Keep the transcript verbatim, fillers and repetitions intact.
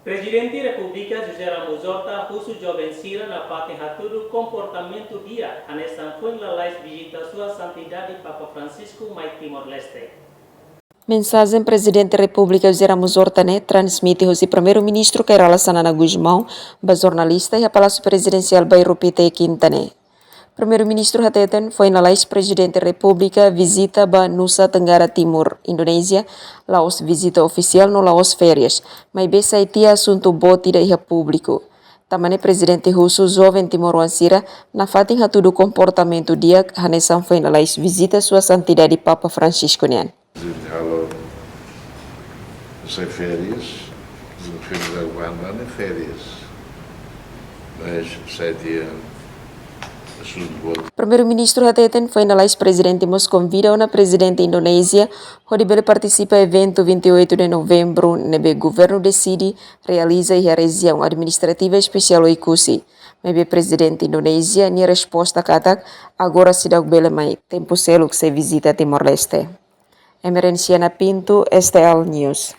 Prezidente Repúblika José Ramos Horta husu joven sira nafatin hatudu komportamentu di'ak hanesan foin lalais vizita Sua Santidade Papa Francisco mai Timor-Leste. Mensajen Prezidente Repúblika José Ramos Horta ne'e transmite hosi Primeiru-Ministru Kay Rala Xanana Gusmão ba jornalista iha Palásiu Prezidensiál Bairru Pité, Kinta ne'e. Primeiru-Ministru hateten foin lalais Prezidente Repúblika vizita ba Nusa Tenggara Timur, Indonézia, la'ós vizita ofisiál no la'ós férias, maibé sai tiha asuntu boot ida iha públiku. Tanba ne'e Prezidente husu joven timoroan sira nafatin hatudu komportamentu di'ak hanesan foin lalais vizita Sua Santidade Papa Francisco nian. Prezidente halo, sai férias, prezidente férias, aguarda nem férias. Mas sai tiha asuntu boot. Primeiru-Ministru hateten foin lalais Prezidente mós konvida ona Prezidente Indonézia hodi bele partisipa eventu vinte e oito de Novembro ne'ebé governu deside realiza iha Rejiaun Administrativa Espesiál Oekusi. Maibé Prezidente Indonézia nia resposta katak agora seidauk bele mai, tempu seluk sei vizita Timor-Leste. Emerenciana Pinto, S T L News.